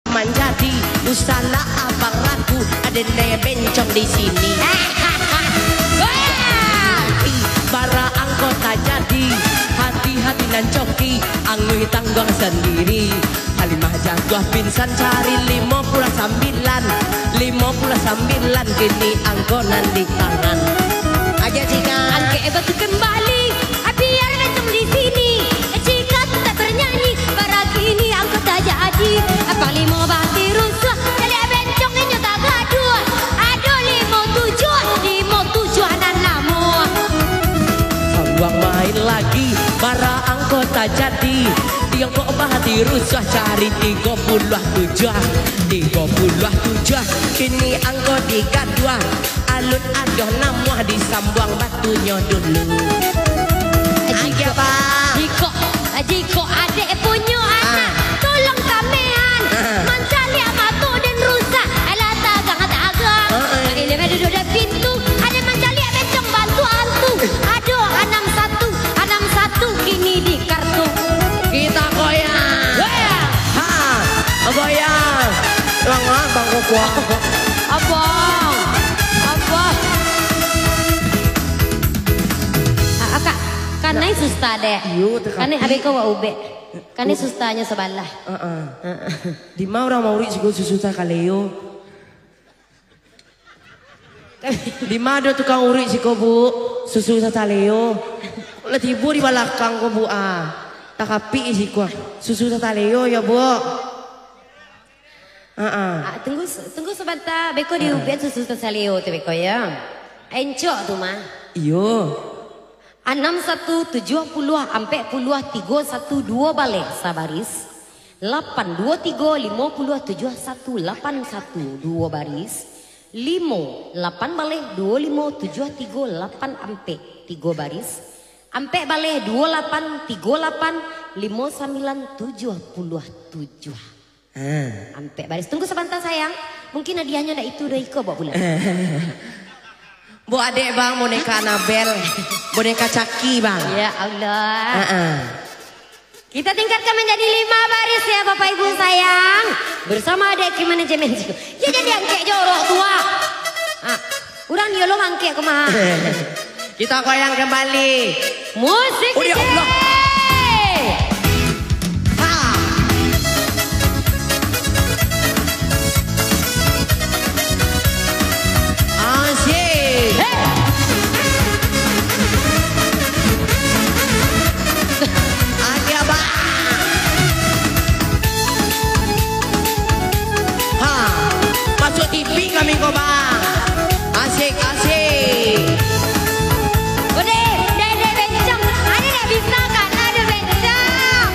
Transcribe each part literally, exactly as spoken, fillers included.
Manjadi usah lah abang ragu, ado nai bencong di sini. Bara angko tajadi, hati-hati nan coki, anguih tangguang sandiri. Halimah jatuah pingsan cari limo puluah sambilan, limo puluah sambilan kini angko nan di tangan. Aja cikan. Angkek batu kembali, biar bencong di sini. Jika tak bernyanyi, bara kini angko tajadi. Panglimo bati rusuah, caliak bencong inyo tagaduah. Ado limo tujuah, limo tujuah nan namuah. Sambuang main lagi, bara angko tajadi. Tiongkok bati rusuah cari tigo puluah tujuah, tigo puluah tujuah, kini angko digaduah. Alun adoh namuah disambuang batunyo dulu. Agiah, Bang. Jikok, jikok adek punyo anak, tolong kamean. Ah. Mancaliak mato den rusak, alah tagang-tagang. Ah, eh. Ini mah duduk di pintu, adek mancaliak bencong bantu antu. Aduh, anam satu, anam satu kini di kartu. Kita goyang. Goyang. Ha, goyang. Langan bang kok kuah. Abang. Abang. Ah, Kak, kanai susta dek. Iyo, tekapi. Kanai abek ko wa ubek. Kanai sustanyo sabalah. Heeh. Heeh. Di ma urang maurik siko susu sataleo? Di ma ado tukang urik siko, Bu? Susu sataleo. Lah tibo di balakang ko, Bu, ah. Takapik siko. Susu sataleo yo, Bu. Heeh. Ah, tunggu, tunggu sabanta, beko diubian susu sataleo tu beko, yo. Encok tu mah. Iyo. Anam satu tujuah puluah ampek puluah tigo satu duo baleh sabaris. Lapan duo tigo limo puluah tujuah satu lapan satu duo baris. Limo lapan baleh duo limo tujuah tigo lapan ampek tigo baris. Ampek baleh duo lapan tigo lapan limo sambilan tujuah puluah tujuah. Ah. Ampek baris. Tunggu sabanta, sayang. Mungkin hadiahnyo ndak itu doh, iko bawa pulang. Buek adek, Bang, boneka Anabel. Boneka Caki, Bang. Ya Allah. Heeh. Kita tingkatkan menjadi lima baris ya, Bapak Ibu sayang. Bersama adek Kim manajemen. Ya, jadi angkek jorok tu, ah. Ah. Urang ni lo mangkek kumaha. Kita goyang kembali. Musik. Oh, ya D J. Allah. Ha. Asik. Hei. Agiah, Bang. Ha, masuak T V kami ko, Bang. Asik, asik. Udah, udah, udah, bencong. Ada dah bisa, Kak? Ada bencong.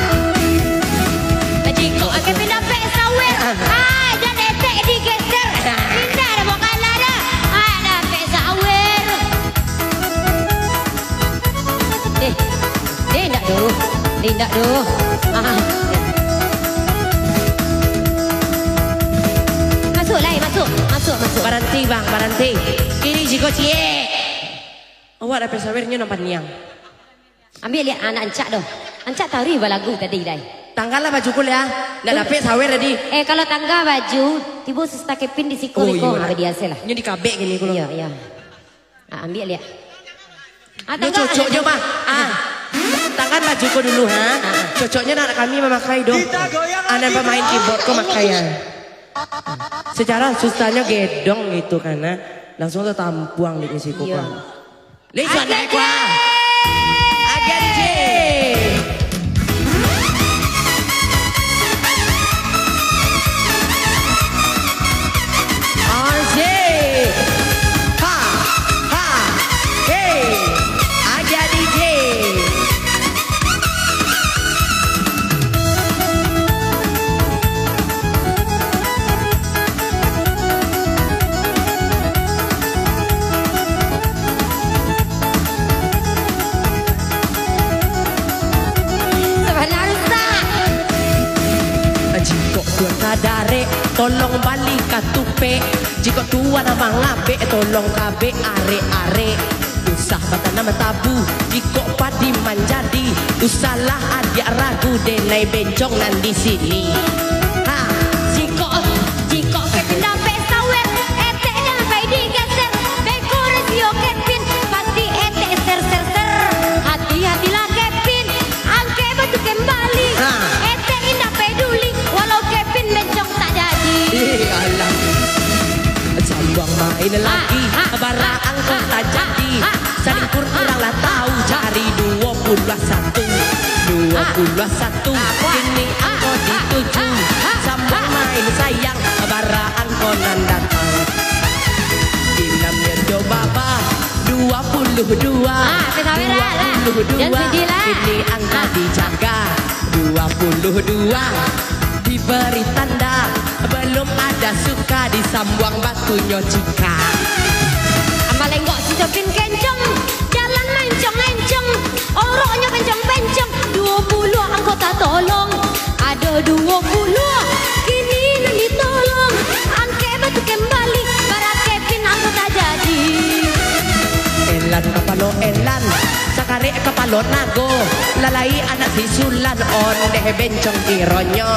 Jiko, oke, pindah pek sawer. Ah, jan etek digeser. Pindah dah, bukan lah dah. Ah, dah pek sawer. Eh, eh, indak doh. Eh, indak doh. Ah. Masuak lai, masuak. Masuak, masuak. Baranti, Bang, baranti. Kini siko ciek. Awak dapek sawernyo nan paniang. Ambiak liak anak ancak doh. Ancak taruih balagu tadi, dai. Tanggalah baju ko, ya. Ndak dapek sawer tadi. Eh, kalau tangga baju, tibo susta Kepin di siko. Oh, iko, iyo, lah. Badiaselah. Nyo dikabek kini ko lo. Iyo, iyo. Ah, ambiak liak. Ah, nyo tangga. Cocoknyo mah. Ah. Tangan baju ko dulu, ha. Ah. Cocoknyo nak kami mamakai doh. Anak pamain keyboard ko makai, ha. Secara sustanyo gedong gitu kan, ha. Langsung tatampuang di siko, iyo, kan. Lei suan naik, wah. Agiah D J. Asik. Ha, ha, hei. Agiah D J. Sabananyo rusak. Jikok tuan tadarek, tolong bali Katupek, jikok tuan mangabek, tolong kabek arek-arek. Usah batanam tabu, jikok padi manjadi. Usahlah adiak ragu, denai bencong nan di sini. Ha. Jikok, jikok Kevin dapek sawer, etek jan pai digeser. Beko rasio Kevin, pasti etek ser-ser-ser. Hati-hatilah Kevin, angkek batu kembali. Ha. Etek indak peduli, walau Kevin bencong tak jadi. Ih, alah. Sambuang main lagi, ha, ha, bara angko tak jadi. Ha, ha, salingkur ha, urang lah tahu, ha, cari duo puluah satu. Duo puluah satu, ha, ha, kini angko dituju. Ha, ha, ha. Sambuang main sayang, bara angko nan datang. Ginamnyo jo baba, duo puluah duo. Ha, sampai lah, lah. Duo puluah duo. Jan sedih lah. Kini angko dijaga. Duo puluah duo. Dibari tanda, balum ada suka, disambuang batunyo cika. Malenggok si Sopin kencong, jalan mencong-mencong, oroknyo kencong-kencong, duo puluah angko tatolong. Ado duo puluah, kini nan ditolong, angkek batu kembali, bara Kevin angko tak jadi. Elan kapalo elan, sakarek kapalo nago, lalai anak si Sulan, ondeh bencong kironyo.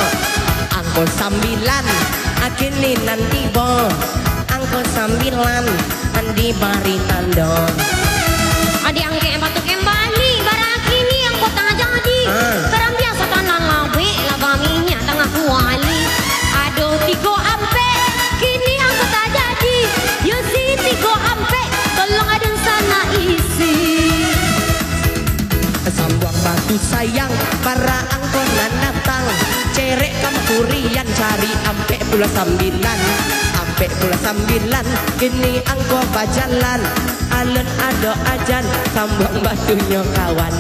Angko sambilan, kini nan tibo. Angko sambilan, dibari tando. Adi angkek batu kembali, bara kini angko tangah jadi. Ah. Karang biaso tanah labek, laba minyak tangah kuali. Ado tigo ampek, kini angko tak jadi. Yo si tigo ampek, tolong aden sana isi. Sambuang batu sayang, bara angko nan datang. Cerek ka Makurian, cari ampek puluah sambilan. Ampek puluah sambilan, kini angko bajalan. Alun ado ajan, sambuang batunyo kawan.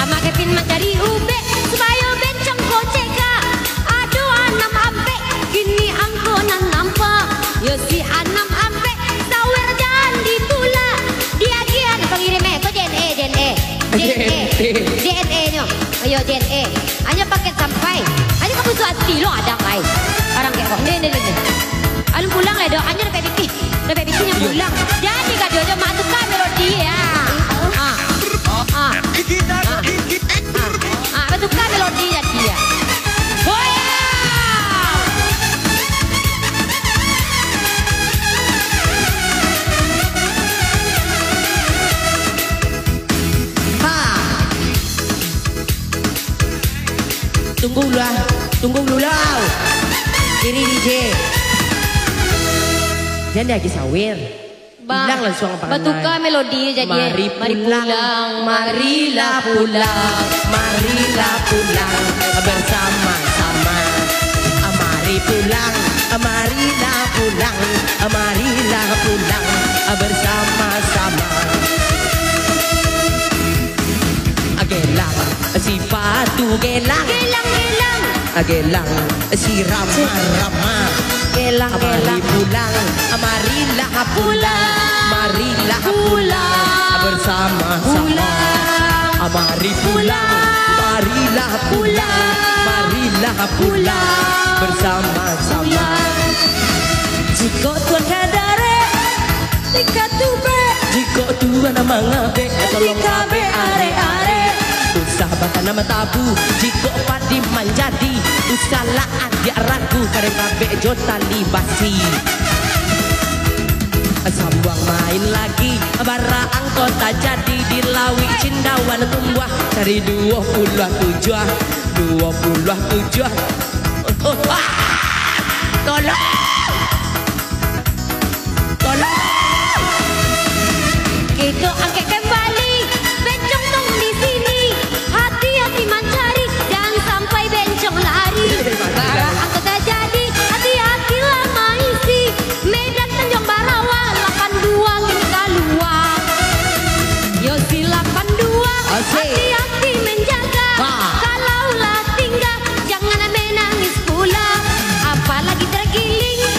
Amak Kevin mancari ubek, supayo bencong ko cegak. Ado anam ampek, kini angko nan nampak. Yo si anam ampek, sawer jan ditulak. Diagiahan pangirim, eh, ko J N E, J N E. J N E. J N E. J N E nyo. Ayo, J N E. Anyo paket sampai. Anyo ka busuak ati lo ada, ai. Barang kek ko. Ni, ni, ni, ni. Alun pulang lah, Dok. Anyo dapek pitih. Dapek pitih nyo pulang. Jadi, ka Dok, Dok, mak tuka melodi, ya. Ah. Ah. Ah. Ah. Ah, batuka melodi jadi, ya. Hoya! Ha. Tunggu dulu lah. Tunggu dulu lah. Kiri D J. Jan lagi sawer. Ba-, pulang langsuang, Pak Batuka Anwar. Melodi jadi, eh. Mari pulang, marilah pulang, marilah pulang bersama-sama. Mari pulang, marilah pulang, marilah pulang bersama-sama. Gelang sipatu gelang. Gelang, gelang. Gelang sirama-rama. Gelang, gelang. Mari pulang, marilah pulang, marilah pulang bersama-sama. Pulang. Mari pulang, marilah pulang, marilah pulang bersama-sama. Jikok tuan ka darek, Tika tubek. Jikok tuan mangabek, tolong kabek arek-arek. Usah batanam tabu, jikok padi manjadi. Usahlah adiak ragu, kareh kabek jo tali basi. Sambuang main lagi, bara angko tajadi. Di lauik Cindawan tumbuah, cari duo puluah tujuah, duo puluah tujuah. Tolong! Tolong! Kito angkek kembali, bencong tong di sini. Hati-hati mancari, jangan sampai bencong lari. Bara angko tajadi, hati-hatilah maisi. Medan Tanjung Barawa, lapan dua ngin kalua. Yo si lapan dua, asik. Hati-hati menjaga. Ha. Kalau lah tinggal, jangan menangis pula. Apalagi tergiling,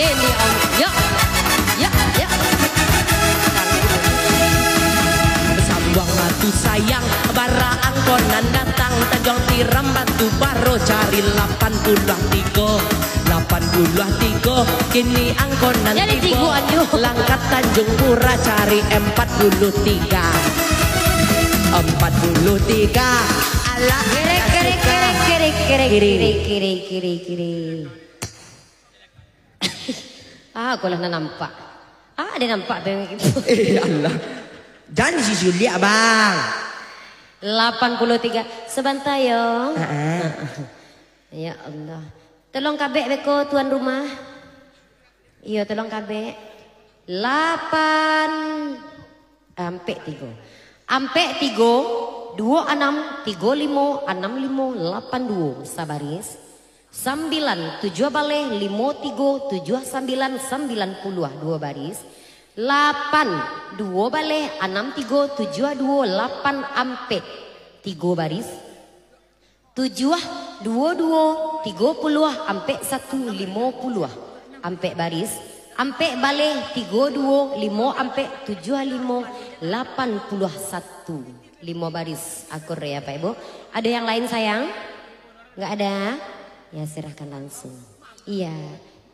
Yo, yo, yo. Sambuang batu sayang, bara angko nan datang, Tanjuang Tiram Batu Baro cari lapan puluah tigo, lapan puluah tigo, kini angko nan Jadi tibo. Tigo, anjo. Langkat Tanjung Pura cari empat puluh tiga, empat puluh tiga. Alah, Kerek, kerek, kerek, kerek, kerek, kerek, kerek, kerek, kerek. Ah, aku lah nampak. Ah, dia nampak tu. Eh, Allah. Jangan disuliak, Bang. Lapan puluh tiga. Sebentar, yo. Heeh. Ya Allah. Tolong kabek beko, tuan rumah. Iyo, tolong kabek. Lapan. Ampek tigo. Ampek tigo, duo anam, tigo limo, anam limo, lapan duo, sabaris. Sambilan, tujuah baleh, limo tigo, tujuah sambilan, sambilan puluah, duo baris. Lapan, duo baleh, anam tigo, tujuah duo, lapan ampek, tigo baris. Tujuah, duo duo, tigo puluah, ampek satu, limo puluah, ampek baris, ampek baleh, tigo duo, limo ampek, tujuah limo, lapan puluah satu. Limo baris akur ya, Pak Ibu. Ada yang lain, sayang? Nggak ada? Ya, serahkan langsung. Iya.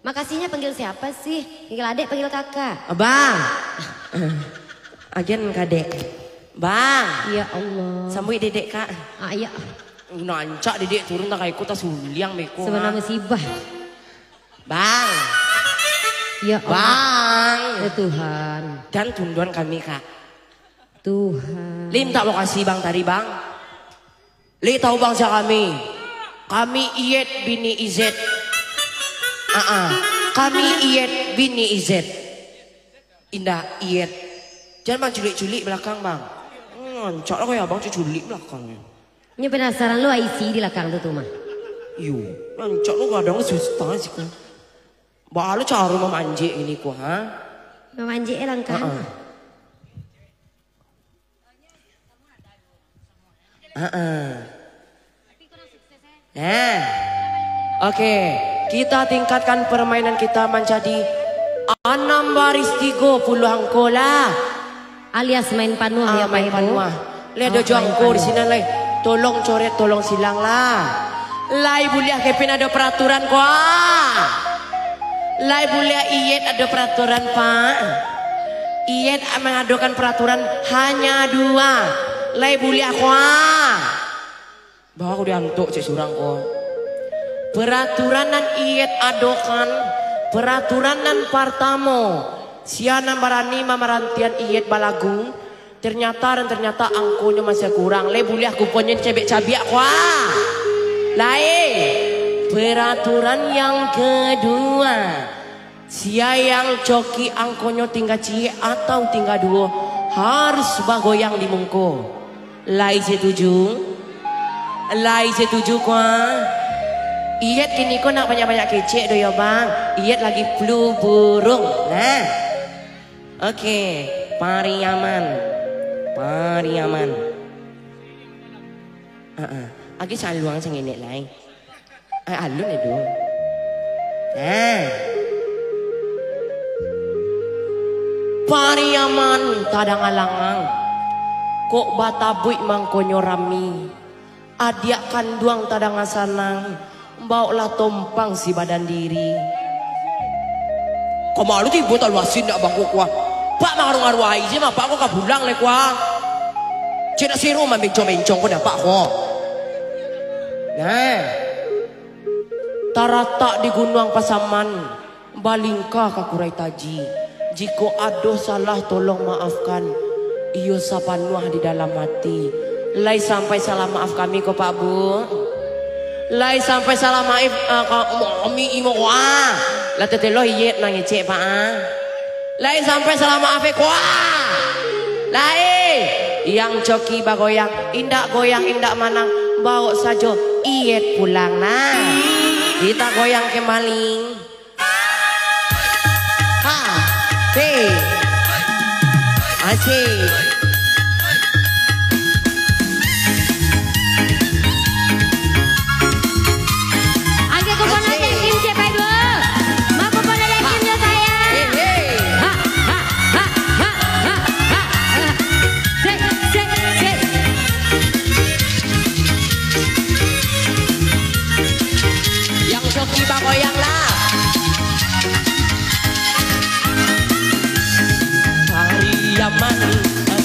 Makasihnya panggil siapa sih? Panggil adek, panggil kakak. Abang. Agian kadek. Bang. Ya Allah. Sambuik dedek, Kak. Ah, iya. Nancak dedek turun tak ikut, tak suliang beko. Sebenarnya musibah. Bang. Ya Allah. Bang. Ya Tuhan. Dan tunduan kami, Kak. Tuhan. Lim tak lokasi Bang tadi, Bang? Lai tahu bangsa kami. Kami Iyet bini Izet. Aa, kami Iyet bini Izet. Indak, Iyet. Jangan bang culik-culik belakang, bang. Hmm, rancak lah kayak abang culik belakangnya. Nyo penasaran lo isi di lakang tu, tu mah. Iyo, rancak lo kadang susah sih ko. Baa lo caro mamanjek ini ko, ha? Mamanjek e langkah. Aa. Heeh. Nah. Oke, kita tingkatkan permainan kita menjadi anam baris tigo puluah angko lah. Alias main panuah. Ah, ya, main Pak Ibu. Panuah. Lai ado jo angko di sinan lai. Tolong coret, tolong silang lah. Lai buliah Kevin ado peraturan ko, ah. Lai buliah Iyet ado peraturan, Pak. Iyet mangadokan peraturan hanya dua. Lai buliah ko, ah. Bah, aku diantuk cek surang ko. Peraturan nan Iyet adokan, peraturan nan partamo, sia nan barani mamarantian Iyet balagu, ternyata dan ternyata angkonyo masih kurang. Lai buliah kuponyo dicabik-cabik ko, ah. Lai. Peraturan yang kedua, sia yang coki angkonyo tingga ciek atau tingga duo harus bagoyang di muko. Lai setuju? Lai setuju ko, ah? Iyet kini ko nak banyak-banyak kecek do yo, bang. Iyet lagi flu burung. Nah. Oke, Pariaman. Pariaman. Heeh. Agi saluang sangenek lai. Ai, alun itu. Nah. Pariaman tadang alangang. Kok batabuik mangkonyo rami. Adiak kanduang tadang asanang. Baoklah tompang si badan diri. Kamalu tibo talu asin dak bangko kuah. Pak mangaruh-ngaruh ai je mapak ko ka pulang le kuah. Cek nak siro mambencong-bencong ko dapak ko. Nah. Taratak di Gunuang Pasaman, balingka ka Kurai Taji. Jikok ado salah, tolong maafkan. Iyo sapanuah di dalam hati. Lai sampai salah maaf kami ko, Pak Bu? Lai sampai salah maaf, ah, ka, kami imo ko, ah? Lah teteloh iyek nan ngecek, Pak, ah? Lai sampai salah maaf, eh, ko, ah? Lai, yang coki bagoyang, indak goyang, indak manang, baok sajo iyek pulang, nah. Kita goyang kembali. Ha, te. Asik. Angke kupon aja, Kim, cek bae dua. Ma kupon aja, Kim, yo, Goyang lah. Pariaman,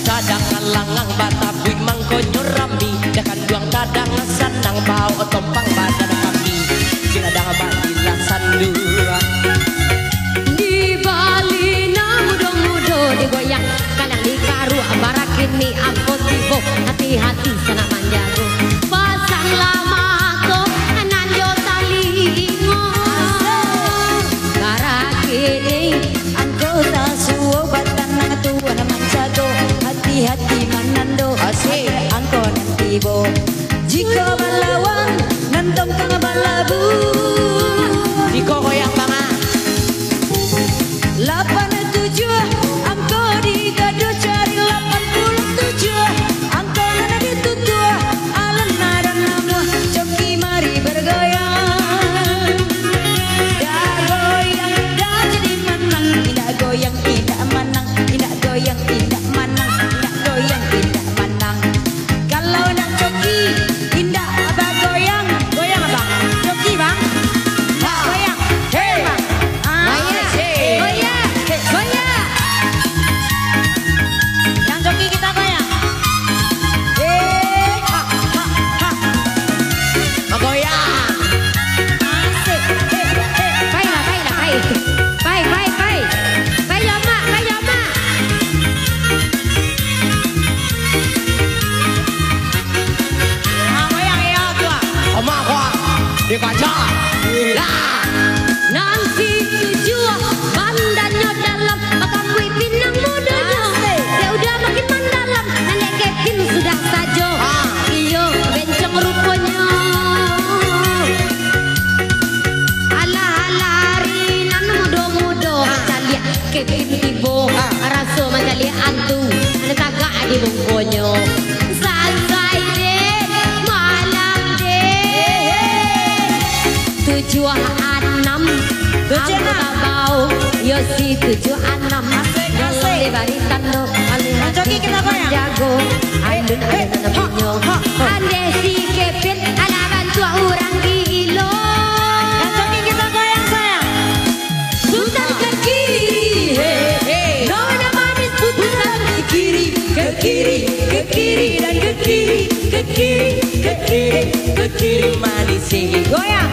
kadang langang batabuik mangkonyo rami, dah kanduang kadang sanang bao tompang badan kami. Bila dah balilah sandua. Di Bali nan mudo-mudo digoyang, kadang dikaruak barakini ambo tibo, hati-hati sanak manjago. Pasanglah mato nan jo talingo. Barakini angko tasuo batanang tuan manjago, hati-hati manando. Asik. Ade angko nan tibo. Jiko balawang, nan tongkang balabuah. Jiko goyang bangah. Lapan tujuah, angko digaduah cari lapan puluah tujuah, angko nan ditutuah, alan adan namuah, coki mari bergoyang. Dak goyang, dak jadi manang, indak goyang, indak manang, indak goyang, indak manang, indak goyang, indak manang. Kalau nak coki, indak bagoyang. Goyang, Abang. Coki, Bang. Nak goyang. Hei. Bang. Ah. Goyang. Hei. Goyang. Hei. Goyang. Yang coki kita goyang. Hei. Ha, ha, ha. Bagoyang. Asik. Hei, hei. Pai lah, pai lah, pai. Pai, pai, pai. Pai yo, Mak, pai yo, Mak. Ah, goyang, iyo, tu, ah. Amak, kuah. Dikaca. Lah. Nan situjuah, bandanyo dalam, bakakuik pinang mudonyo. Asik. Dek udah makin mandalam, nan dek Kevin sudah sajo. Ah. Iyo, bencong ruponyo. Alah, alah, ari nan mudo-mudo, ah, mancaliak Kevin tibo, ah, raso mancaliak antu, nan tagak di mukonyo. Sansai deh, malam deh. Tujuah anam, tujuah anam. Angku Tabau, yo si tujuah anam. Asik, asik. Dibari tando, alih hati kita goyang. Manjago. Eh, andun eh, andun ha, ha, ha. Andeh si Kevin, alah bantuak urang gilo. Yang coki kita goyang, sayang. Putar ke kiri, he, he. Nona manis, putar ke kiri, ke kiri, ke kiri, dan ke kiri, ke kiri, ke kiri, ke kiri, manis, he. Goyang.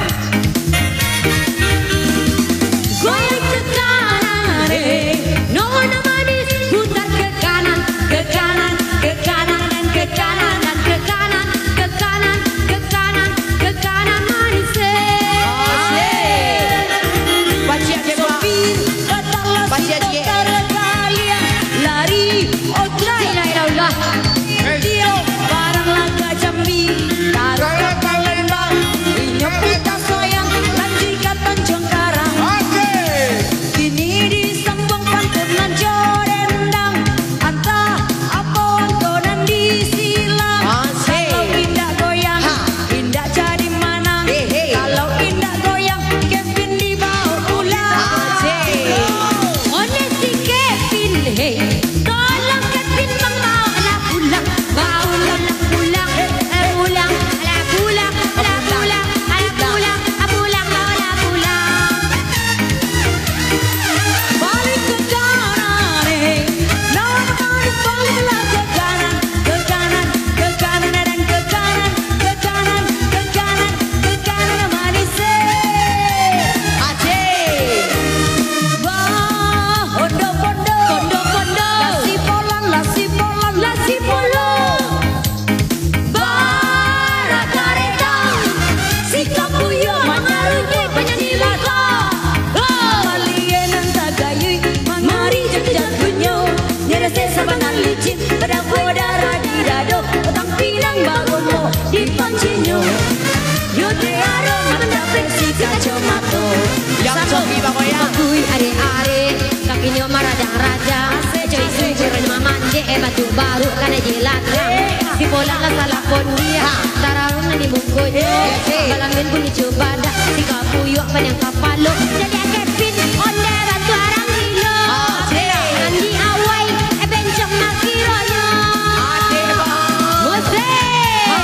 Goyang ke kanan, eh. Nona manis, putar ke kanan, ke kanan, ke kanan, dan ke kanan, dan ke kanan, ke kanan, ke kanan, ke kanan, manis, eh. Asik. Baciak, Cik, Pak. Sopir, datanglah. Baciak, si Cik. Dokter kalian, lari, oh, la ilaha illallah. Iyo, barang langkah Jambi, taruah ka Palembang. Inyo puta sayang, lanjuik ka Tanjuang Karang. Oke. Kini disambuang pantun nan jo dendang. Antah apo angko nan disilang. Asik. Kalau indak goyang, ha, indak jadi manang. He, he. Kalau indak goyang, Kevin dibaok pulang. Asik. Oleh si Kevin, he. Tolong Kevin, Bang, baoklah pulang. Baoklah pulang. Eh, pulang. Alah, pulang. Alah, pulang. Alah, pulang. Ah, pulang, baoklah pulang. Balik ke kanan, eh. Nona manis, baliklah ke kanan. Ke kanan, ke kanan, dan ke kanan. Ke kanan, ke kanan, ke kanan, manis, eh. Aceh. Bah, ondo-pondo. Ondo-pondo. Lasi polang, lasi polang, lasi polang. Bara kareta, si Kapuyuak manyarunyuik panyanyi lako. Ho! Baliak nan tagayuik, mangari jaku-jakunyo. Nyo resek sabana licin, badabo darah di dado, batang pinang bagombok di pancinyo. Yo te aro mandapek si kacomato. Yang Samo coki bagoyang. Bakui arek-arek. Kakinyo maradang-radang, asik, coy, asik, sungkurnyo mamanjek, eh, batu baru kanai jelata. Eh. Si Polang lah salah pondiah, ha, tararung nan di mukonyo. Eh, eh. Balamin bunyi cubadak, si Kapuyuak paniang kapalo. Jadi Kevin, ondeh bantuak urang gilo. Asik. Nan di awai, eh, bencong makironyo. Asik, Bang. Musik. Ha,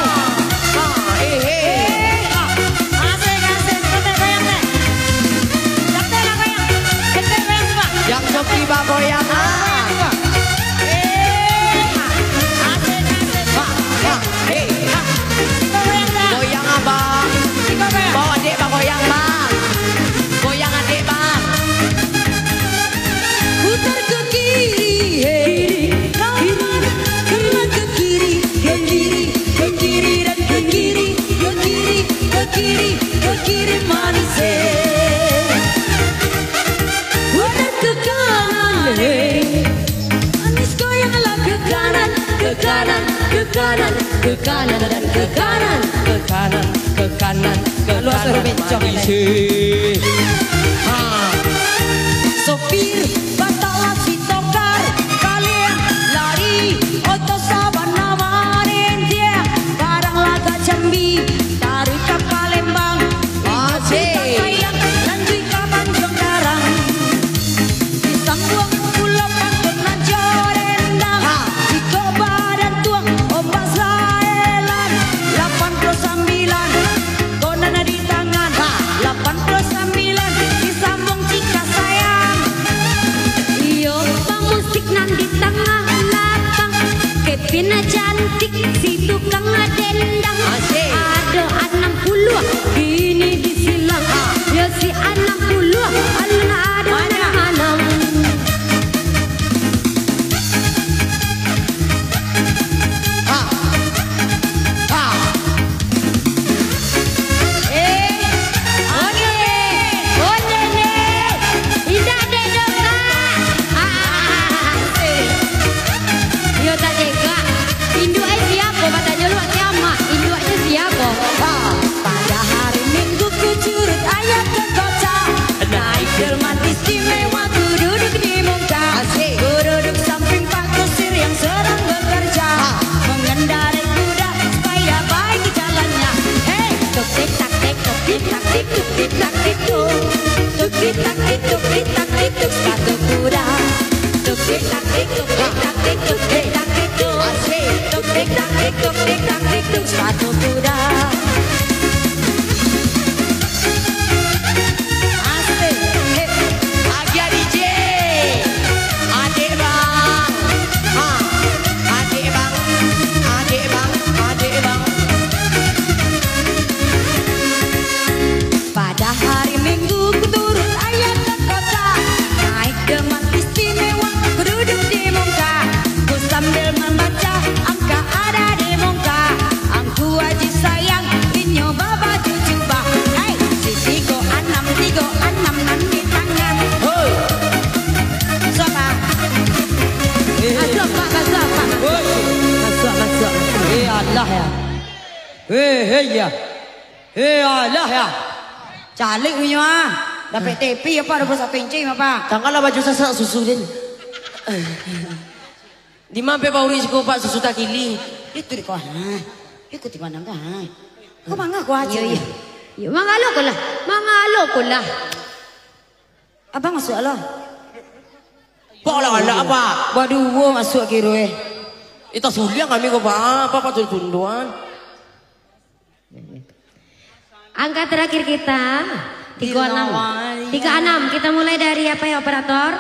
ha, eh, eh. Eh, ha. Asik, asik. Kotek goyang, tek. Goyang, ah. Eh, ah. Asik, asik. Bang, bang, eh, ah. Goyang, abang. Bawa adek, bang, goyang, bang. Goyang adek, bang. Putar ke kiri, hei. Kau mana? Ke kiri, ke kiri, ke kiri dan ke kiri, ke kiri, ke kiri, ke kiri manis, eh. Putar ke kanan, hei. Manis goyanglah ke kanan, ke kanan, ke kanan, ke kanan dan ke kanan, ke kanan, ke kanan, ke kanan, manis, eh. Ha. Sopir, batallah si tongkar, kalian lari, oto sabana marentiang, barang lagak Jambi, taruih ka Palembang, Aceh. Sayang, lanjuik ka Tanjuang Karang. Disambuang pulo pantun nan jo dendang. Ha. Jikok badantuang, ombak saelan, lapan puluah sambilan. Konan di tangan, ha, lapan puluah sambilan, disambung cika sayang. Iyo, pamusik nan di tangah lapang, Kevin cantik, si tukang dendang. Asik. Ado anam puluah, kini disilang. Ha. Yo si anam puluah, alun ado nan manang. Ha. Ha. Eh, oke. Oke, deh. Indak dek doh, Kak. Ah, ah, ah, ah, ah. Yo, tak dek, Kak. Induak ai siapo? Batanyo luak kiamat. Induaknyo siapo? Ha. Pada hari Minggu ku curut ayah ke kota. Naik delman istimewa ku duduk di muka. Asik. Ku duduk samping Pak Kusir yang sedang bekerja. Ha. Mengendarai kuda supaya baik jalannya. Hei! Tuk tik tak tik, tuk tik tak tik, tuk tik tak tik tuk. Tuk tik tak tik, tuk tik tak tik tuk, sepatu kuda. Tuk tik tak tik, tuk tik tak tik, tuk tik tak tik tuk. Asik. Tuk tik tak tik, tuk tik tak tik tuk, sepatu kuda. Asik. Hei. Agiah D J. Adek bang. Ha. Adek bang. Adek bang. Adek bang. Pada hari Minggu ku turun ayah ke kota. Naik delman istimewa, ku duduk di muka. Ku sambil mambaca angka ada di muka. Angku Aji sayang, inyo babaju jubah. Hei, si tigo anam, tigo anam nan di tangan. Hoi. Masuak, Pak. Eh. Masuak, Pak, masuak, Pak. Hoi. Masuak, masuak, masuak. Eh, alah, ya. Eh, alah, ya. Caliak inyo, ah. Dapek T P apa, dapek satu inci apa? Tanggalah baju sasak susu den. Di ma ampek bauri siko, Pak, susu takili? Itu di kau, ha. Ikuti pandang kau, ha. Kau mangah kau aja. Iya, iya. Iya, mangalo ko lah. Mangalo ko lah. Abang masuak lo. Pak, alah-alah, Pak. Baduo masuak kiro, eh. Ita suliang kami ko, Pak. Apa, Pak, tunduan? Angka terakhir kita, tigo anam. Tigo anam. Kita mulai dari apa ya, operator?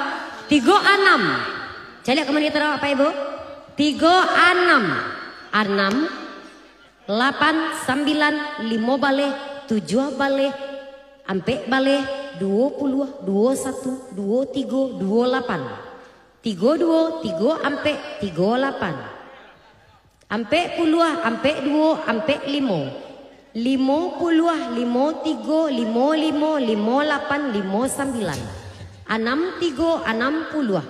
Tigo anam. Caliak ka monitor, Bapak Ibu. Tigo anam. Anam, lapan, sambilan, limo baleh, tujuah baleh, ampek baleh, duo puluah, duo satu, duo tigo, duo lapan. Tigo duo, tigo ampek, tigo lapan. Ampek puluah, ampek duo, ampek limo. Limo puluah, limo tigo, limo limo, limo lapan, limo sambilan. Anam tigo, anam puluah.